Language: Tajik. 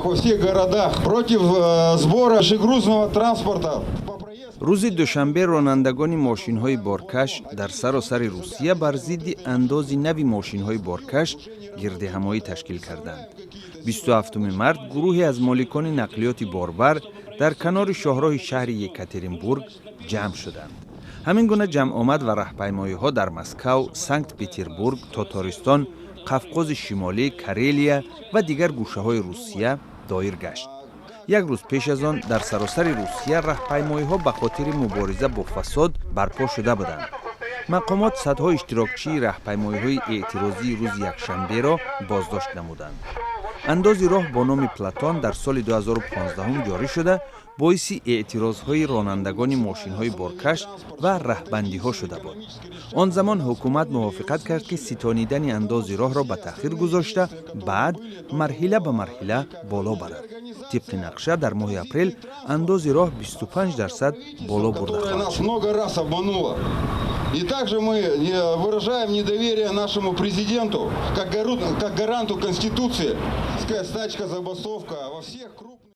дорогах, во всех городах против сбора грузного транспорта. Рӯзи душанбе ронандагони мошинҳои боркаш дар саросари Русия бар зидди андози нави мошинҳои боркаш гирдиҳамоӣ ташкил карданд. 27 март гурӯҳе аз моликони нақлиёти борбар дар канори шоҳроҳи шаҳри Екатеринбург ҷамъ шуданд. Ҳамин гуна ҷамъомад ва раҳпаймоиҳо дар Москав, Санкт Петербург, Тотористон, Қафқози Шимолӣ, Карелия ва дигар гӯшаҳои Русия доир гашт. Як рӯз пеш аз он дар саросари Русия раҳпаймоиҳо ба хотири мубориза бо фасод барпо шуда буданд. Мақомот садҳо иштирокчии раҳпаймоиҳои эътирозии рӯзи якшанберо боздошт намуданд. Андози роҳ бо номи Платон дар соли 2015 ҷорӣ шуда, боиси эътирозҳои ронандагони мошинҳои боркаш ва раҳбандиҳо шуда буд. Он замон ҳукумат мувофиқат кард, ки ситонидани андози роҳро ба таъхир гузошта, баъд марҳила ба марҳила боло барад. Тибқи нақша, дар моҳи апрел андози роҳ 25% боло бурда хоҳад шуд. Много раз обманула. И также мы выражаем недоверие нашему президенту, как гаранту Конституции. Стачка, забастовка во всех крупных.